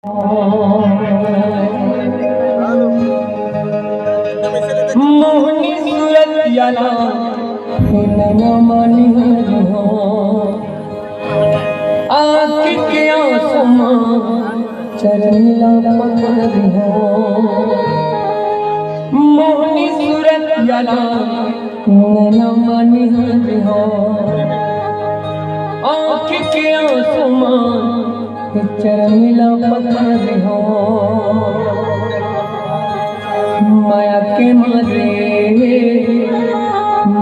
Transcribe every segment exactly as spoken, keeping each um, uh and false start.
मोहनी सूरत याला नैना मानी हो, आँख के आँसू मा चरनिला पकड़ हो। मोहनी सूरत याला नैना मानी हो, आँख के आँसू मा चरनिला पकड़ हो। माया के मारे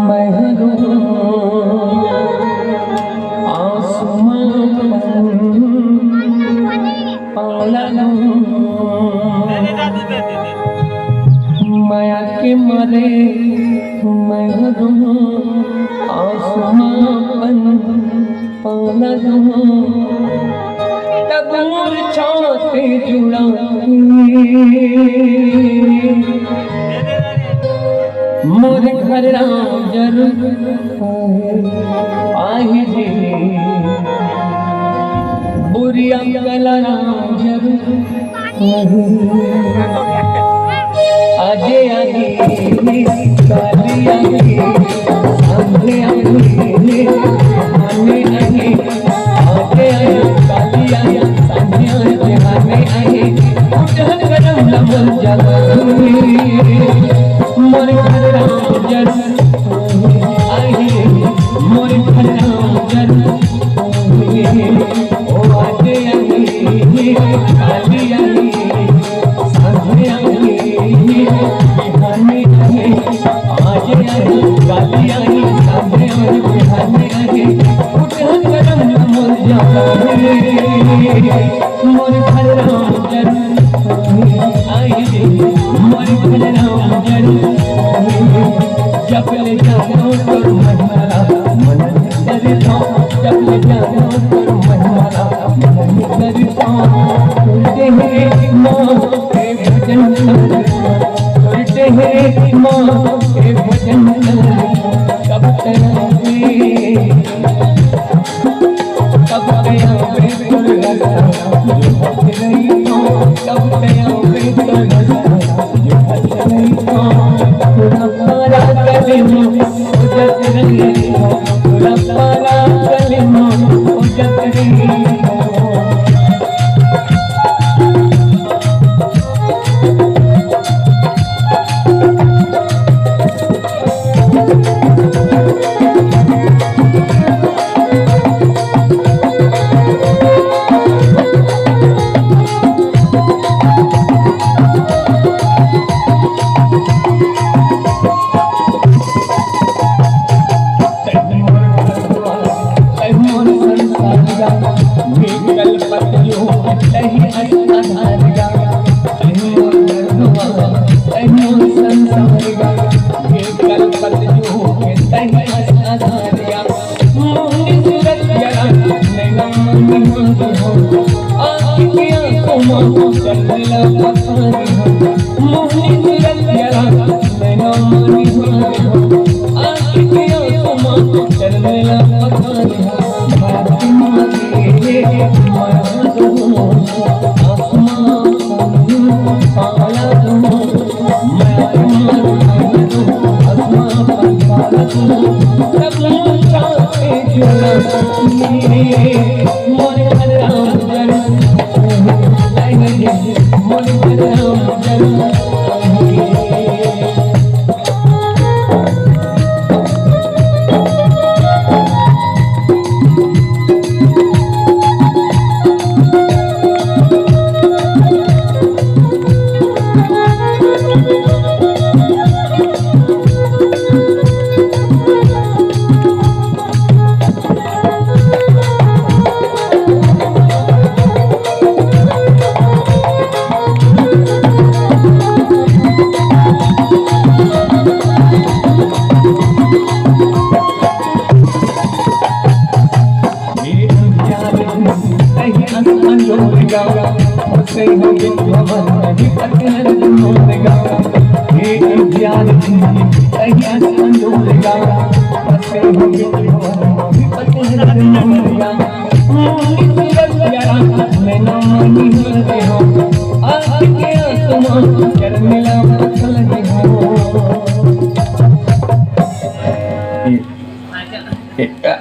मैं रो, आँसू मा पाला रो। माया के मारे मैं रो, आँसू मा पाला रो। तब मोर छाती जुड़ा मोर घर राम जरूर आही जी, बुरिया कला राम जरूर आही। आजे आगे काली आगे, सामने आगे, आने आगे। आगे आए, काली आए, सामने आए, बिहाने आए, उठन करम नमन जगत। मोर घर राम जन आए, मोर घर राम जन। ओ आगे आए, काली आए, सामने आए, बिहाने आए। आगे आए, काली आए, सामने आए, बिहाने आए। उठन करम मोर जाता है, मोर घर राम जन आए, मोर घर राम जन। जब ले जानो तोर महिमा मन डरता, जब ले जानो तोर महिमा मन डरता। सुनते हैं माँ के भजन, सुनते हैं माँ के भजन। कब तक तब गया मैं तोर रास्ता जो हट रही हो, तब गया मैं तोर रास्ता जो हट रही हो। पूरा पारा कलिम उजत रही हो, पूरा पारा कलिम उजत रही हो।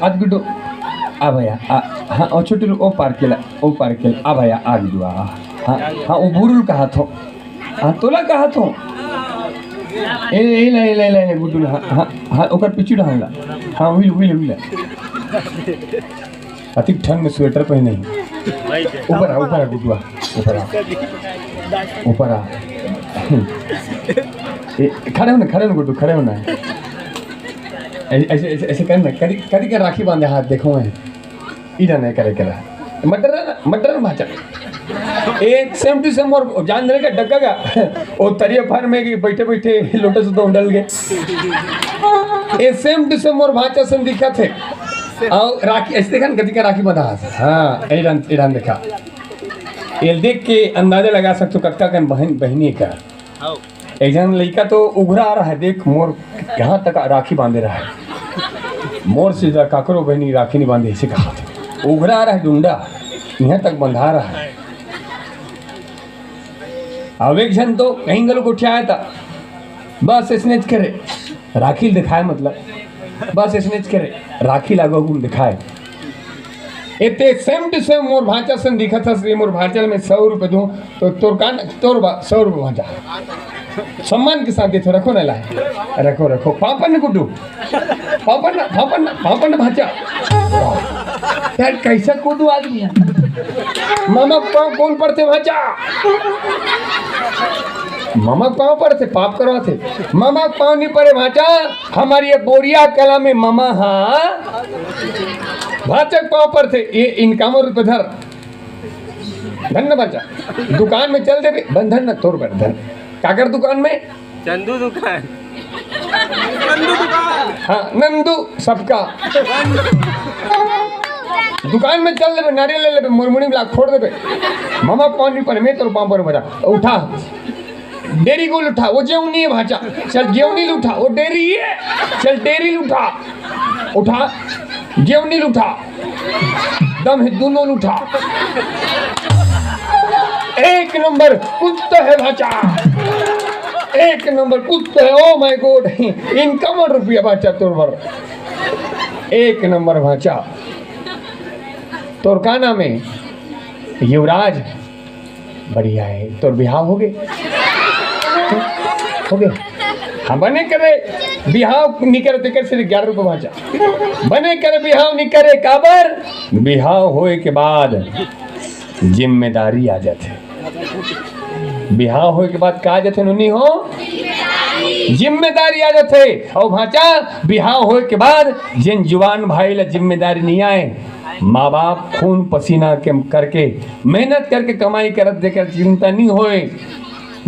आद गुड्डू, आ भैया, आ, हाँ, ओ छोटू, ओ पार के ला, ओ पार के ला, आ भैया, आ गुड्डू, आ, हाँ, हाँ, ओ बुरुल कहा थो, हाँ, तोला कहा थो, ए, ए, ले, ले, ले, ले, गुड्डू, हाँ, हाँ, हाँ, ओकर पीछू ढांग ला, हाँ, उही, उही, उही ला। अतिक ठंड में स्वेटर पहने हे। ऊपर आ, ऊपर आ, गुड्डुआ, ऊपर आ, ऊपर आ। ए, खड़े हो ना, खड़े हो ना, गुड्डू, खड़े हो ना। ऐसे, ऐसे, ऐसे, ऐसे कर ना, कदी, कदी का राखी बांधे हाथ देखो है। ई जाने करे करा। मटर ना, मटर ना भाचा। ए, same to same मोर जान रहे का डग्गा का। ओ तरिया भर में कि बैठे बैठे लोटस तो डल गए। ए, same to same मोर भाचा सन दिखा थे। आओ राखी, ऐसे देखा ना, कदी का राखी बंधा हाथ। हाँ, ए डान, ए डान देखा। ये देख के अंदाजा लगा सकते हो कतका कन बहन, बहनी का। एक झन लइका तो उघरा रहा है, देख मोर यहाँ तक राखी बांधे रहा है, मोर से जा काकरो बहनी राखी नहीं बांधे, इसे कहा था। उघरा रहा है डुंडा, यहाँ तक बंधा रहा है। अब एक झन तो कहीं गलो गोठियाया था, बस इसने करे, राखी दिखाए, मतलब बस इसने करे, राखी लागो गुम दिखाए। एते same to same मोर भांचा सन दिखत हस रे, मोर भांचा ल मैं सौ रुपये दूं, तो तोर कान, तोर बा, सौ रुपये भांचा। सम्मान के साथ देथो, रखो ना ला। रखो, रखो। पापन गुड्डू। पापन, पापन, पापन भांचा। यार, कैसा गुड्डू आदमी है? मामा पाँव कौन पड़ते भांचा? मामा पाँव पड़ते, पाप करवाते। मामा पाँव नहीं पड़े भांचा। हमारी ये बोरिया कला में मामा, हाँ, भांचा के पाँव पड़ते। ये इनकाम रुपये धर। धन न भांचा। दुकान में चल देबे, बंधन न तोर बर धन। काकर दुकान में? चंदू दुकान। हाँ, नंदू सबका। दुकान में चल देबे, नारियल ले लेबे, मुरमुरी मिला फोड़ देबे। मामा पाँव नहीं पड़े, मैं तोर पाँव पर बजा। उठा। डेरी गोल उठा, वो जेवनी है भांचा। चल जेवनी उठा, वो डेरी है। चल डेरी उठा। उठा, जेवनी उठा। दम है दोनों उठा। एक नंबर कुत्ता है भांचा। एक नंबर कुत्ता है, oh my God। इनकाम रुपया भांचा तोर बर। एक नंबर भांचा। तोर का नाम है? युवराज। बढ़िया है, तोर बिहाव हो गे? हो गे? हाँ, बने करे बिहाव नी करे तेकर सिर्फ ग्यारह रुपये भांचा। बने करे बिहाव नी करे, काबर? बिहाव होए के बाद जिम्मेदारी आ जाथे। बिहाव होए के बाद का आ जाथे नोनी हो? जिम्मेदारी आ जाथे। अउ भांचा, बिहाव होए के बाद जेन जुवान भाई ला जिम्मेदारी नहीं आए, माँ बाप खून पसीना के करके, मेहनत करके कमाई करत, जेकर चिंता नहीं होए,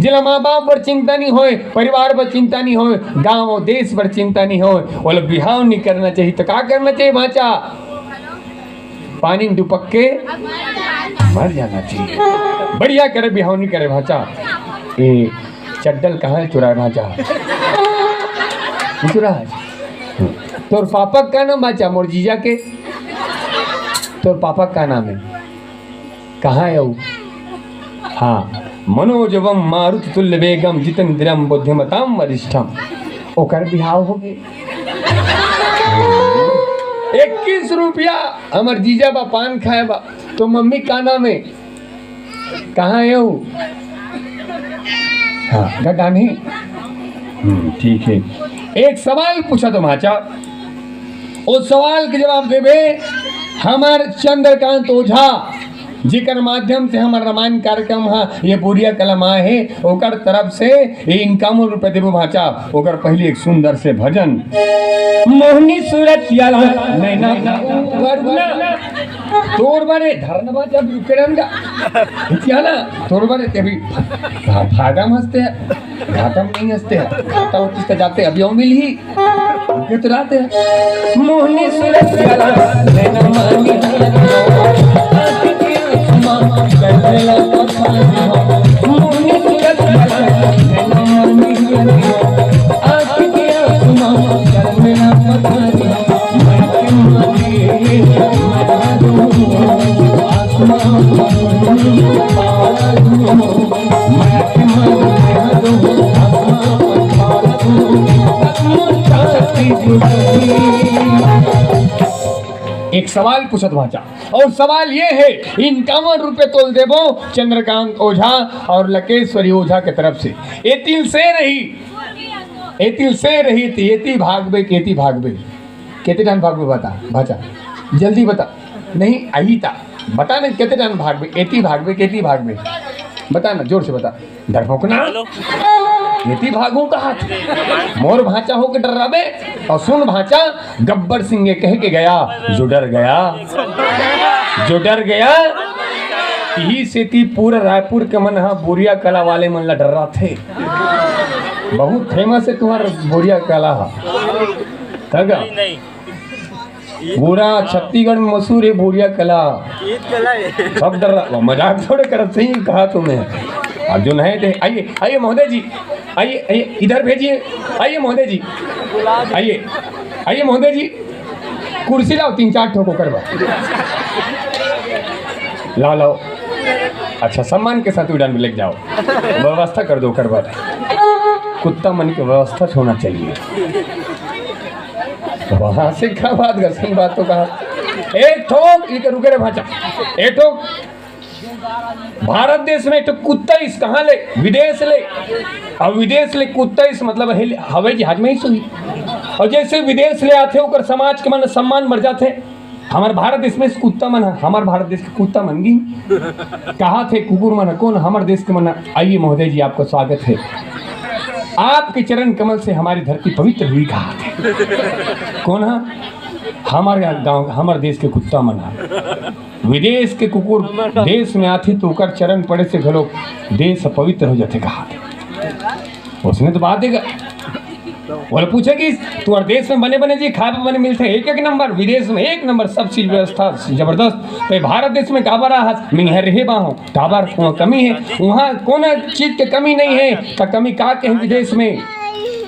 जेला माँ बाप बर चिंता नहीं होए, परिवार बर चिंता नहीं होए, गांव अउ देश बर चिंता नहीं होए, ओला बिहाव नहीं करना चाहिए। तो का करना चाहिए भांचा? पानी में डुबक के मर जाना चाहिए। बढ़िया करे, बिहाव नहीं करे भांचा। ए, चड्डल कहाँ है चुराए भांचा? चुराए। तोर पापा का नाम भांचा? मोर जीजा के। तोर पापा का नाम है? कहाँ है वो? हाँ, मनोजवम मारुत तुल्य वेगम जितेंद्रियम बुद्धिमताम वरिष्ठम। ओकर बिहाव हो गे। इक्कीस रुपया हमर जीजा बा पान खाए बा, तो मम्मी का नाम है? कहाँ है वो? हाँ, गड्ढा नहीं। हम्म, ठीक है। एक सवाल पूछा तो भांचा, उस सवाल के जवाब देबे हमर चंद्रकांत ओझा, जेकर माध्यम से हमर रामायण कार्यक्रम हा ये बोरिया कला म आए हे, ओकर तरफ से ये इनकाम रुपया देबो भांचा। ओकर पहले एक सुंदर से भजन। मोहनी सूरत याला नैना वरुणा। तोर बरे धरन भांचा बिकरन का। इतियाला तोर बरे ते भी फा-, फायदा मस्ते है। घाटा में नहीं हंसते हैं, घाटा होती तो जाते, अभी हम मिल ही। ये तो रात है। मोहनी सूरत वाला, नैना मानी, आँख के आसमां, कर देला पता नहीं। मोहनी सूरत वाला, नैना मानी, आँख के आसमां, कर देला पता नहीं। मैं के मारे, मैं दूँ, आसमां, पार दूँ। सवाल पूछत भांचा, और सवाल ये है, इक्यावन रुपये तोल देबो चंद्रकांत ओझा और लकेश्वरी ओझा के तरफ से। एतिल से रही, एतिल से रही, ती एती भागबे, केती भागबे, केते टाइम भागबे, बता भांचा, जल्दी बता। नहीं, आई ता बता नहीं, केते टाइम भागबे, एती भागबे, केती भागबे, बता ना, जोर से बता। डरपोकना, हेलो। एती भागू कहा था। मोर भांचा हो के डर्राबे। और सुन भांचा, गब्बर सिंह ये कह के गया, जो डर गया, जो डर गया। यही सेती पूरा रायपुर के मन हा बोरिया कला वाले मन ला डर्राथे। बहुत फेमस है तुम्हार बोरिया कला हा। तगा नहीं, नहीं। पूरा छत्तीसगढ़ में मशहूर है बोरिया कला। ईद कला है। सब डर रहा, मजाक थोड़े करत, सही कहा तुम्हें। अब जो नहीं थे, आइए, आइए महोदय जी, आइए, आइए, इधर भेजिए, आइए महोदय जी, आइए, आइए महोदय जी, कुर्सी लाओ, तीन चार ठोको करवा, लाओ, लाओ। अच्छा, सम्मान के साथ उड़ान में लेके जाओ, व्यवस्था कर दो करवा। कुत्ता मन की व्यवस्था होना चाहिए। वहां से क्या बात कर, सही बात तो कहा। एक ठोक, ये रुके रे भांचा, एक ठोक। भारत देश में एक ठो कुत्ता इस कहाँ ले, विदेश ले, और विदेश ले कुत्ता इस मतलब है हवाई जहाज में ही सोई। और जैसे विदेश ले आथे, ओकर समाज के मन सम्मान मर जाथे। हमारे भारत देश में इस कुत्ता मन है, हमारे भारत देश के कुत्ता मन गी कहा थे कुकुर मन है, कौन हमारे देश के मन है? आइए महोदय जी, आपका स्वागत है। आपके चरण कमल से हमारी धरती पवित्र हुई कहा थे। कौन है? हमारे गांव, हमारे देश के कुत्ता मन है। विदेश के कुकुर देश में आथे तो ओकर चरण पड़े से घलो देश पवित्र हो जाथे कहा थे। उसने तो बात देगा, बोले पूछे कि तुम्हारे देश में बने बने जी खाए बने मिलते, एक एक नंबर, विदेश में एक नंबर, सब चीज व्यवस्था जबरदस्त। तो भारत देश में काबर आहत, मैं यहाँ रहे बा हूँ, काबर वहाँ कमी है, वहाँ कौन चीज के कमी नहीं है, का कमी का के है विदेश में?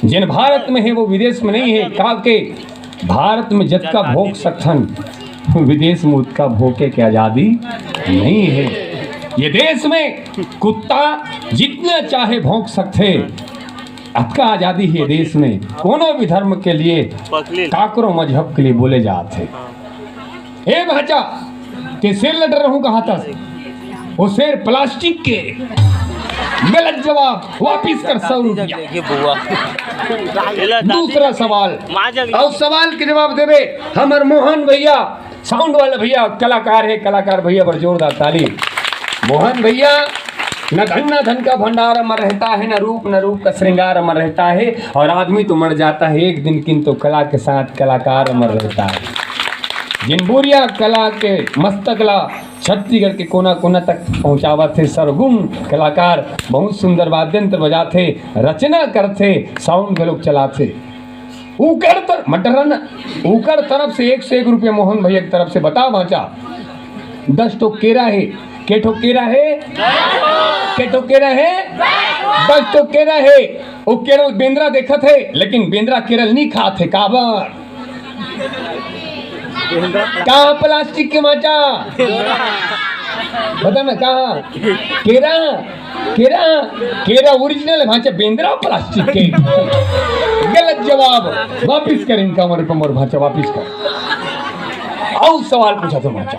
जिन भारत में है वो विदेश में नहीं है, का के भारत में जतका भोग सकथन, विदेश में उतका भोगे के आजादी नहीं है। ये देश में कुत्ता जितना चाहे भोंक सकथे, अतका आजादी है देश में। कोनो भी धर्म के लिए, काकरो मजहब के लिए बोले जात है। ए भांचा, ते शेर ल डर रहूं कहा था? वो शेर प्लास्टिक के। गलत जवाब, वापिस कर सौ रुपया। देखिए बुआ। दूसरा सवाल। माँ जब और सवाल के जवाब देवे हमर मोहन भैया, साउंड वाले भैया, कलाकार है, कलाकार भैया पर जोरदार ताली। मोहन भैया, न धन न धन का भंडार अमर रहता है, न रूप न रूप का श्रृंगार अमर रहता है, और आदमी तो मर जाता है एक दिन, किंतु कला के साथ कलाकार अमर रहता है। जिन बोरिया कला के मस्तक ला छत्तीसगढ़ के कोना कोना तक पहुंचावत हे सरगुन कलाकार, बहुत सुंदर वाद्य यंत्र बजात हे, रचना करत हे, साउंड घलोक चलात हे। उकर तर-, मटरन, उकर तरफ से एक सौ एक रुपया मोहन भैया की तरफ से। बता भांचा, दस ठो केरा हे, के ठो केरा हे, के ठो केरा हे, दस ठो केरा हे। वो केरल बेंदरा देखत हे, लेकिन बेंदरा केरल नहीं खात हे, काबर? कहाँ प्लास्टिक के भांचा? बता ना, कहाँ? केरा, केरा, केरा ओरिजिनल भांचा, बेंदरा प्लास्टिक के। गलत जवाब। वापिस कर इनका, मोर पे मोर भांचा, वापिस कर। अउ सवाल पूछा तो भांचा।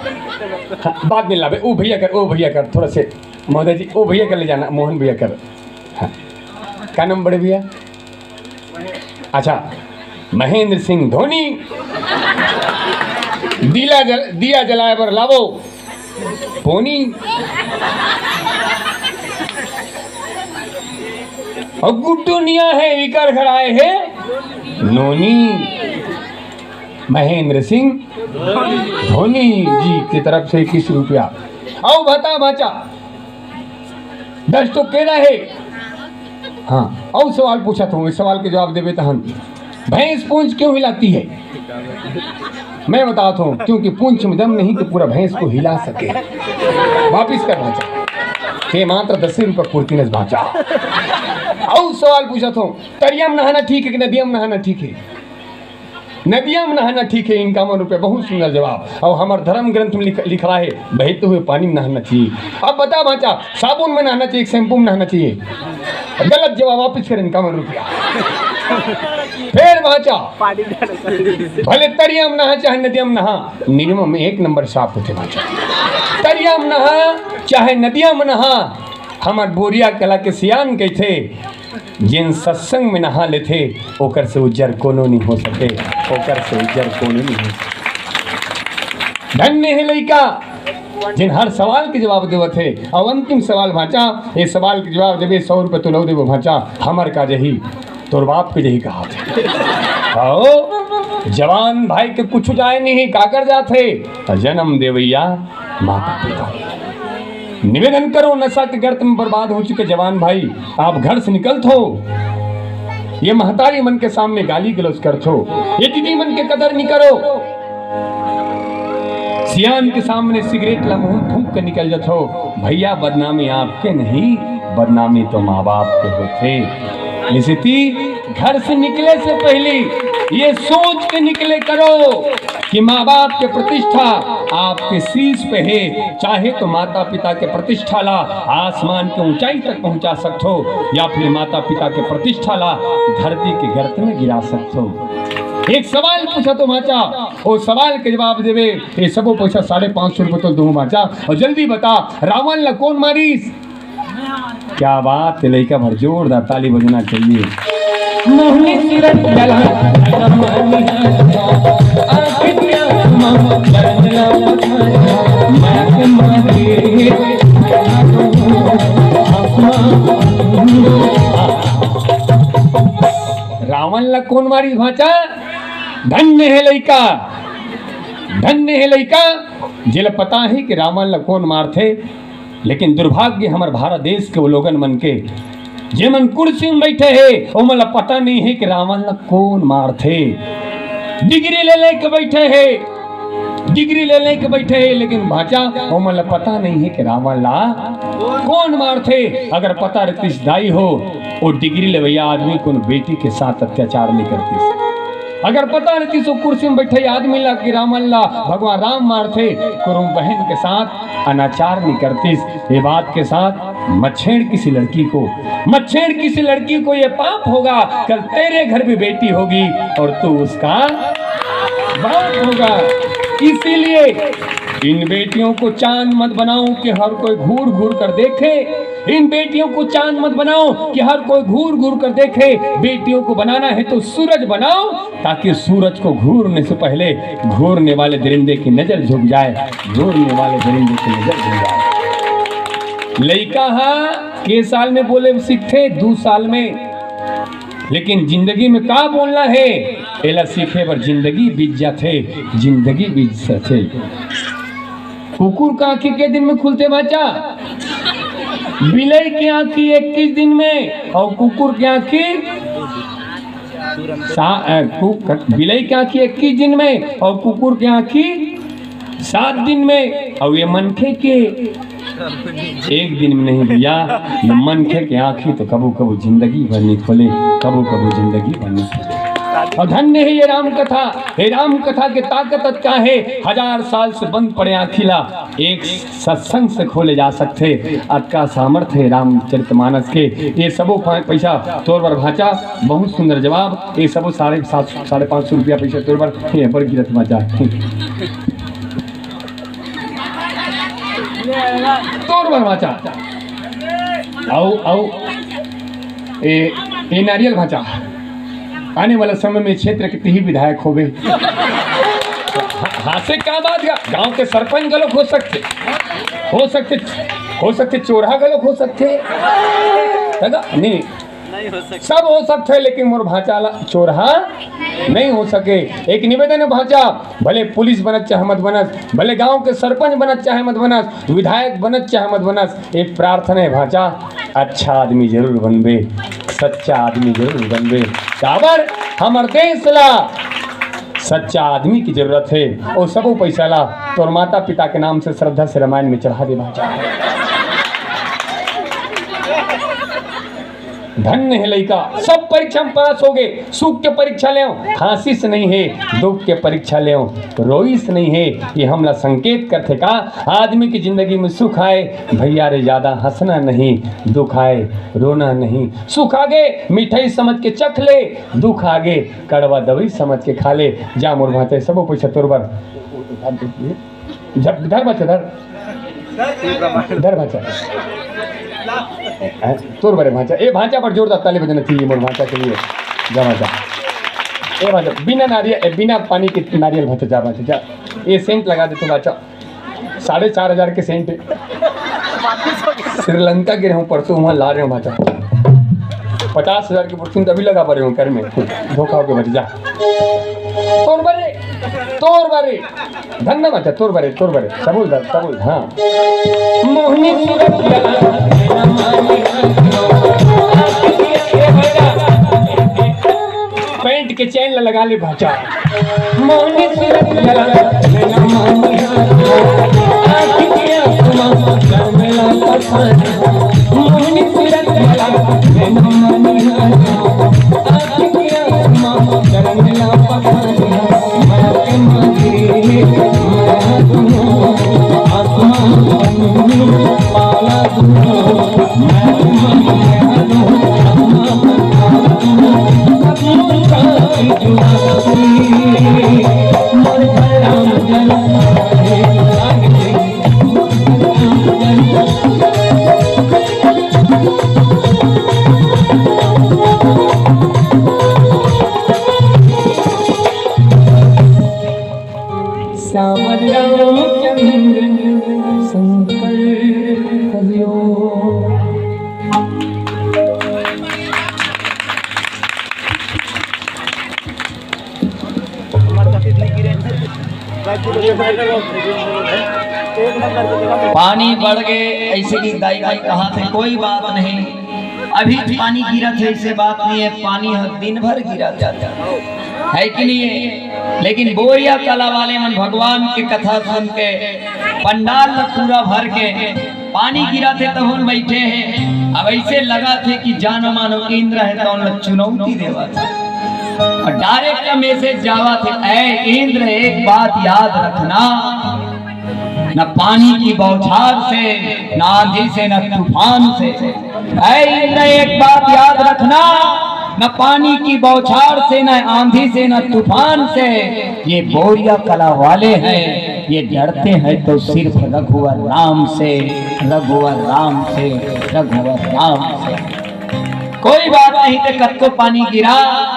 हाँ, बाद में लाबे। ओ भैया कर, ओ भैया कर, थोड़ा से महोदय जी, ओ भैया कर ले जाना, मोहन भैया कर। हाँ। का नाम बड़े भैया? अच्छा, महेंद्र सिंह धोनी। दिला जल-, दिया जलाए बर लावो पोनी। अउ गुड्डू निया हे, इकर घर आए हे नोनी। महेंद्र सिंह धोनी जी की तरफ से इक्कीस रुपया। अउ बता भांचा, दस ठो केरा हे। हाँ, अउ सवाल पूछत हूँ, इस सवाल के जवाब देबे तहन। भैंस पूंछ क्यों हिलाती है? मैं बताता हूँ, क्योंकि पूंछ में दम नहीं तो पूरा भैंस को हिला सके। वापिस कर भांचा, ते मात्र दस रुपया कुर्ती नस भांचा। अउ सवाल पूछत हूँ, तरिया में नहाना ठीक है कि नदिया में नहाना ठीक है? नदिया में नहाना ठीक है, इक्यावन रुपया। बहुत सुंदर जवाब। अउ हमर धर्म ग्रंथ में लिख-, लिखा है, बहते हुए पानी में नहाना चाहिए। अब बता भांचा, साबुन में नहाना चाहिए, शैम्पू में नहाना चाहिए? गलत जवाब, वापिस करें इक्यावन रुपया। फेर भांचा, भले तरिया म नहा चाहे नदिया म नहा, निरमा म एक नंबर साफ होथे भांचा। तरिया म नहा चाहे नदिया म नहा, हमर बोरिया कला के सियान कहिथे, जेन सत्संग में नहा लेथे, ओकर से उज्जर कोनो नहीं हो सके, ओकर से उज्जर कोनो नहीं हो सके। धन्य हे लइका, जेन हर सवाल के जवाब देवत हे। अउ अंतिम सवाल भांचा, ये सवाल के जवाब देबे, सौ रुपये तो लव देबो भांचा, हमर का जही, तोर बाप के जही कहाथे। आओ, जवान भाई के कुछ जाय नहीं, काकर जाथे? त जन्म देवैया माता पिता। निवेदन करो, नशा के गर्त में बर्बाद हो चुके जवान भाई, आप घर से निकलत हो, ये महतारी मन के सामने गाली गलौज करत हो, ये दीदी मन के कदर नहीं करो। सियान के सामने सिगरेट ला मुंह फूंक के निकल जात हो। भैया, बदनामी आपके नहीं, बदनामी तो माँ बाप के होथे। इसी ती घर से निकले से पहले ये सोच के निकले करो कि माँ बाप के प्रतिष्ठा आपके शीश पे है। चाहे तो माता पिता के प्रतिष्ठा ला आसमान के ऊंचाई तक पहुंचा सकत हो, या फिर माता पिता के प्रतिष्ठा ला धरती के गर्त में गिरा सकत हो। एक सवाल पूछा तो भांचा, वो सवाल के जवाब देवे, ये सबो पैसा साढ़े पाँच सौ रुपये तो दूं भांचा। और जल्दी बता, रावण ला कौन मारिस? क्या बात है, लइका भर जोरदार ताली बजना चाहिए। मोहनी सूरत जला, रावण ला कौन मारिस भांचा? धन्य हे लइका, धन्य हे लइका, जेला पता हे कि रावण ला कौन मारथे। लेकिन दुर्भाग्य हमर भारत देश के वो लोगन मन के, जेमन कुर्सी में बैठे हे, ओमन ला पता नहीं हे कि रावण ला कौन मारथे। डिग्री ले लेके बैठे हे, डिग्री ले लेके बैठे हे, लेकिन भांचा, ओमन ला पता नहीं हे कि रावण ला कौन मारथे। अगर पता रहतिस दाई हो, वो डिग्री लेवैया आदमी कोनो बेटी के साथ अत्याचार नहीं करतिस। अगर पता रहतिस वो कुर्सी में बैठे आदमी ला कि रावण ला भगवान राम मारथे, कोनो बहन के साथ अनाचार नहीं करतिस। ये बात के साथ मच्छेड़ किसी लड़की को, मच्छेड़ किसी लड़की को ये पाप होगा, कल तेरे घर भी बेटी होगी और तू उसका बाप होगा। इसीलिए इन बेटियों को चांद मत बनाओ कि हर कोई घूर घूर कर देखे। इन बेटियों को चांद मत बनाओ कि हर कोई घूर घूर कर देखे। बेटियों को बनाना है तो सूरज बनाओ, ताकि सूरज को घूरने से पहले घूरने वाले दरिंदे की नजर झुक जाए, घूरने वाले दरिंदे की नजर झुक जाए। लइका हा के साल में बोले सीखथे? दू साल में। लेकिन जिंदगी में का बोलना हे, एला सीखे बर जिंदगी बीत जाथे, जिंदगी बीत जाथे। कुकुर के आँखी के दिन में खुलथे भांचा? बिलई के आँखी इक्कीस दिन में अउ कुकुर के आँखी सा-, अ, कु-, क-, बिलई के आँखी इक्कीस दिन में अउ कुकुर के आँखी सात दिन में, अउ ये मनखे के एक दिन में नहीं भैया, ये मनखे के आँखी तो कभू कभू जिंदगी भर नहीं खोले, कभू कभू जिंदगी भर नहीं खोले। अउ धन्य हे ये राम कथा, ये राम कथा के ताकत अतका हे, हजार साल से बंद पड़े आँखी ला एक सत्संग से खोले जा सकथे, अतका सामर्थ्य हे रामचरितमानस के। ये सबो पा-, पैसा तोर बर भांचा, बहुत सुंदर जवाब। ये सबो साढ़े सात सौ, साढ़े पाँच सौ रुपया पैसा तोर बर, ये बड़ गिरत भांचा। तोर बर भांचा। अउ, अउ, ए, ए नारियल भांचा। आने वाला समय में क्षेत्र के तिही विधायक होबे। हा-, हास्य का बात गा-, गांव के सरपंच घलो हो सकथे, हो सकथे, हो सकथे चोरहा घलो हो सकथे। है ना? नहीं, नहीं हो सकथे। सब हो सकथे, लेकिन मोर भांचा ला चोरहा नहीं हो सके। एक निवेदन हे भांचा, भले पुलिस बनत चाहे मत बनस, भले गांव के सरपंच बनत चाहे मत बनस, विधायक बनत चाहे मत बनस, एक प्रार्थना हे भांचा, अच्छा आदमी जरूर बनबे, सच्चा आदमी जरूर बनबे। काबर हमर देश ला सच्चा आदमी की जरूरत हे। ओ सबो पैसा ला तोर माता पिता के नाम से श्रद्धा से रामायण में चढ़ा दे भांचा। धन्य हे लइका, सब परीक्षा म पास होगे। सुख के परीक्षा लेव, हाँसिस नइ हे, दुख के परीक्षा लेव, रोइस नइ हे। ये हमला संकेत करथे का आदमी के जिंदगी में सुख आए? भैया रे, ज्यादा हंसना नहीं, दुख आए, रोना नहीं। सुख आगे मिठाई समझ के चख ले, दुख आगे कड़वा दवाई समझ के खा ले। जा मोर भांचा, सबो पइसा तोर बर। धर, धर भांचा, धर। धर भांचा। हैं? तोर बरे भांचा। ए भांचा बर जोरदार ताली बजाना चाहिए मोर भांचा के लिए। जा भांचा। ए भांचा, बिना नारियल, ए, बिना पानी के नारियल भांचा, जा भांचा, जा। ये सेंट लगा दे तू भांचा। साढ़े चार हजार के सेंट हे। श्रीलंका गे रहेंव परसों, उहाँ ला रहेंव भांचा। पचास हजार के परफ्यूम अभी लगा पा रहेंव घर में। धोखा होके बच जा। तोर बरे, तोर बरे। धंधा भांचा, तोर बरे, तोर बरे। सबुल धर, सबुल, हाँ। मोहनी सूरत पैंट के चैन ला लगा ले भांचा। मोहनी सूरत श्याम रामचंद्र शंकर हरिओम। पानी बढ़ गए, ऐसे कि दाई भाई कहा थे, कोई बात नहीं, अभी पानी गिरत हे, ऐसे बात नहीं है, पानी हर दिन भर गिरत हे, है कि नहीं है? लेकिन बोरिया कला वाले मन भगवान के कथा सुन के पंडाल ल पूरा भर के पानी गिरत हे, तब हम बैठे हैं। अब ऐसे लगथे कि जानो मानो इंद्र हे, तो उन लोग चुनौती देवत हे। और डायरेक्ट मैसेज जावत हे, "ऐ इंद्र, एक बात याद रखना, न पानी की बौछार से, न आंधी से, न तूफान से। ऐ इंद्र, एक बात याद रखना, न पानी की बौछार से, न आंधी से, न तूफान से, ये बोरिया कला वाले हैं, ये डरते हैं तो सिर्फ रघुवर राम से, रघुवर राम से, रघुवर राम से।" कोई बात नहीं, ते कतको पानी गिरा,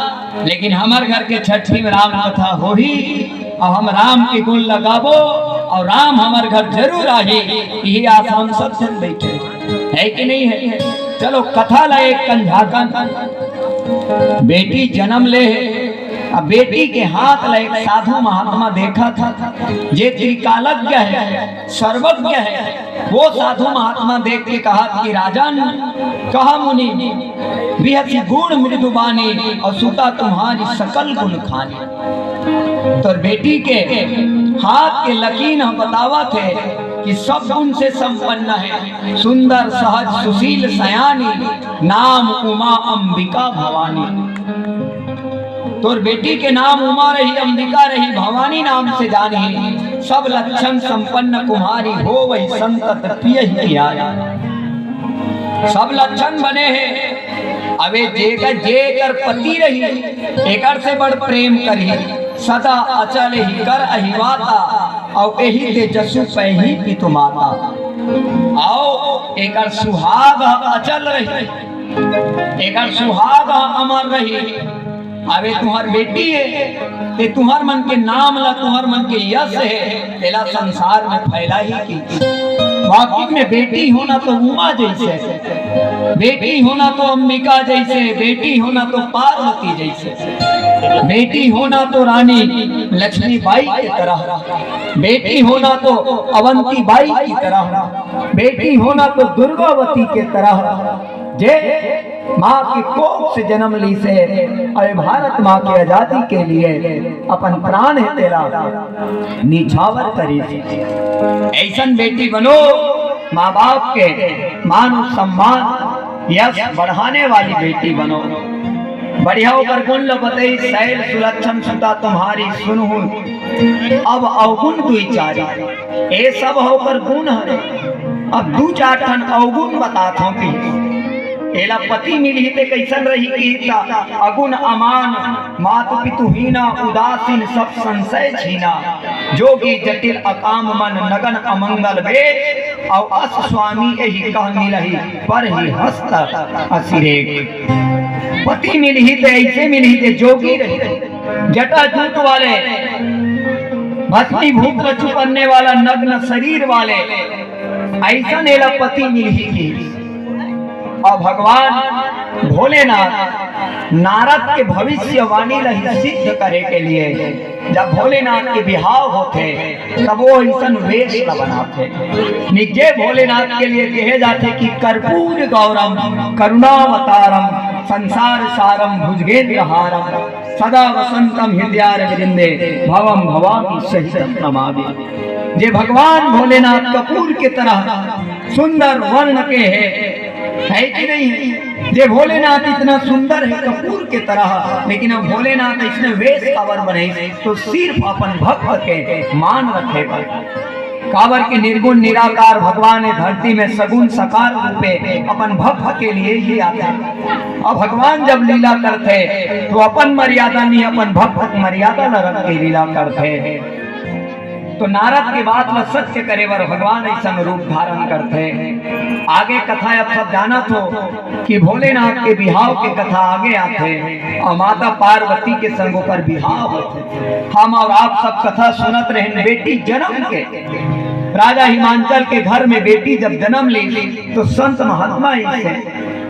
लेकिन हमर घर के छठी में राम कथा होही, और हम राम के गुण लगाबो, और राम हमर घर जरूर आही। यही आस हम सब जन बैठे, है कि नहीं है? चलो, कथा ला एक कंझाकन। बेटी जन्म ले हे, अब बेटी के हाथ ला एक साधु महात्मा देखत हे, जे त्रिकालज्ञ हे, सर्वज्ञ हे। वो साधु महात्मा देख के कहा कि राजन, कहा मुनि, बिहसी गुण मृदुबानी, और सुता तुम्हारी सकल गुण खानी। तोर बेटी के हाथ के लकीन ह बतावत हे कि सब गुण से संपन्न हे, सुंदर सहज सुशील सयानी, नाम उमा अंबिका भवानी। तोर बेटी के नाम उमा रही, अंबिका रही, भवानी नाम से जानी, सब लक्षण संपन्न कुम्हारी, होवहि संतत पियहि प्यारी। सब लक्षण बने हे। अबे जेकर, जेकर पति रही, एकर से बड़ प्रेम करही। सदा अचल ही कर अहिवाता, और एहि तेजसु पैही पितु माता। और एकर सुहाग अचल रही, एकर सुहाग अमर रही। अबे तुहर बेटी हे, ते तुहर मन के नाम ला, तुहर मन के यश हे, तेला संसार में फैलाही कि। वाकई में बेटी होना तो उमा जैसे, बेटी होना तो अंबिका जैसे, बेटी होना तो पार्वती जैसे, बेटी होना तो रानी लक्ष्मीबाई की तरह, बेटी होना तो अवंती बाई की तरह, बेटी होना तो दुर्गावती की तरह, जे माँ के कोख से जन्म लीस हे, अउ भारत माँ के आजादी के लिए अपन प्राण हे तेला निछावर करिस। ऐसन बेटी बनो, माँ बाप के मान सम्मान, यश बढ़ाने वाली बेटी बनो। बढ़िया ओकर गुण ल बतई, शैल सुलक्षण सुता तुम्हारी सुनहु, अब अवगुण दुई चारी। ए सब ह ओकर गुण हरे। अब दू चार ठन अवगुण बतात हूँ कि एला पति मिलही ते कैसन रही कि त अगुण अमान, मातु पितु हीना, उदासीन सब संशय छीना। जोगी जटिल अकाम मन, नगन अमंगल वेश, अउ अस स्वामी एही कह मिलही, पर ही हस्त असिरेक। पति मिलही ते ऐसे मिलही ते जोगी रही, जटा जूट वाले, भस्मीभूत ल चुपन्ने वाला नग्न शरीर वाले, ऐसन एला पति मिलही कि। अउ भगवान भोलेनाथ नारद के भविष्यवाणी ल ही सिद्ध करे के लिए जब भोलेनाथ के बिहाव होथे, तब वो ऐसन वेश ल बनाथे। निजे भोलेनाथ के लिए कहे जाथे कि कर्पूर गौरम करुणावतारम संसार सारम भुजगेंद्र हारम सदा वसंतम हृदयारविंदे भवम भवामी सहित नमामि। जे भगवान भोलेनाथ कपूर के तरह सुंदर वर्ण के है, है कि नहीं? जे भोलेनाथ इतना सुंदर है कपूर के तरह, लेकिन अब भोलेनाथ इसने वेश काबर बनाइस, तो सिर्फ अपन भक्त के मान रखे बर। काबर के निर्गुण निराकार भगवान ए धरती में सगुण साकार रूपे अपन भक्त के लिए ही आथे। अब भगवान जब लीला करथे, तो अपन मर्यादा नहीं, अपन भक्त के मर्यादा ल रख के लीला करथे। तो नारद के बात ल सत्य करे बर भगवान ऐसन रूप धारण करथे। आगे कथा अब सब जानत हो कि भोलेनाथ के बिहाव के कथा आगे आथे अउ माता पार्वती के संग ओकर बिहाव होथे। हम अउ आप सब कथा सुनत रहेन बेटी जन्म के। राजा हिमांचल के घर में बेटी जब जन्म ली तो संत महात्मा ऐसे,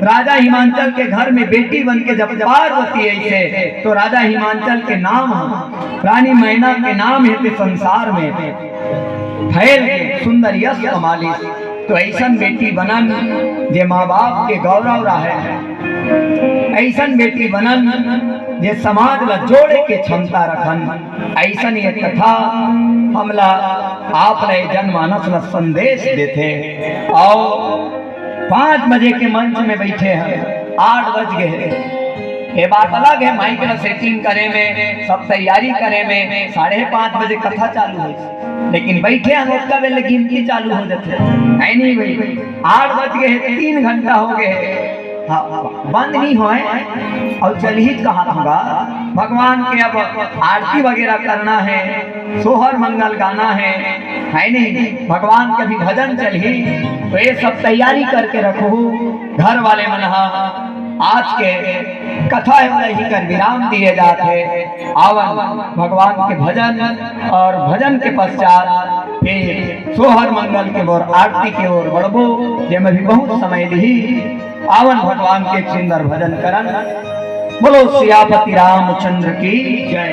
राजा हिमांचल के घर में बेटी बन के जब पार्वती ऐसे, तो राजा हिमांचल के नाम ह, रानी मैना के नाम हे ते संसार में फैल के सुंदर यश कमालिस। तो ऐसन बेटी बनन जे माँ बाप के गौरव रहे, ऐसन बेटी बनन जे समाज ला जोड़े के क्षमता रखन। ऐसन ये कथा हमला आप ले जनमानस ला संदेश देथे। अउ पाँच बजे के मंच में बैठे हैं, आठ बज गए हैं। ये बात अलग है, माइक ला सेटिंग करे में, सब तैयारी करे में, साढ़े पाँच बजे कथा चालू है, लेकिन बैठे हैं, ओतका बेले गिनती चालू हो जाथे। है नहीं भाई, आठ बज गए हैं, तीन घंटा हो गए हैं, हाँ, बंद नहीं होए। अउ चलही कहाँ होगा? भगवान के अब आरती वगैरह करना है, सोहर मंगल गाना है, है नहीं? भगवान के भी भजन चलही, तो ये सब तैयारी करके रखो। घर वाले मन ह आज के कथा हे वही कर विराम दिए जात हे। आवन भगवान के भजन अउ भजन के पश्चात फिर सोहर मंगल के ओर आरती के ओर बढ़बो, जेमे भी बहुत समय लिही। आवन भगवान के एक सुंदर भजन करन। बोलो सियापति रामचंद्र की जय।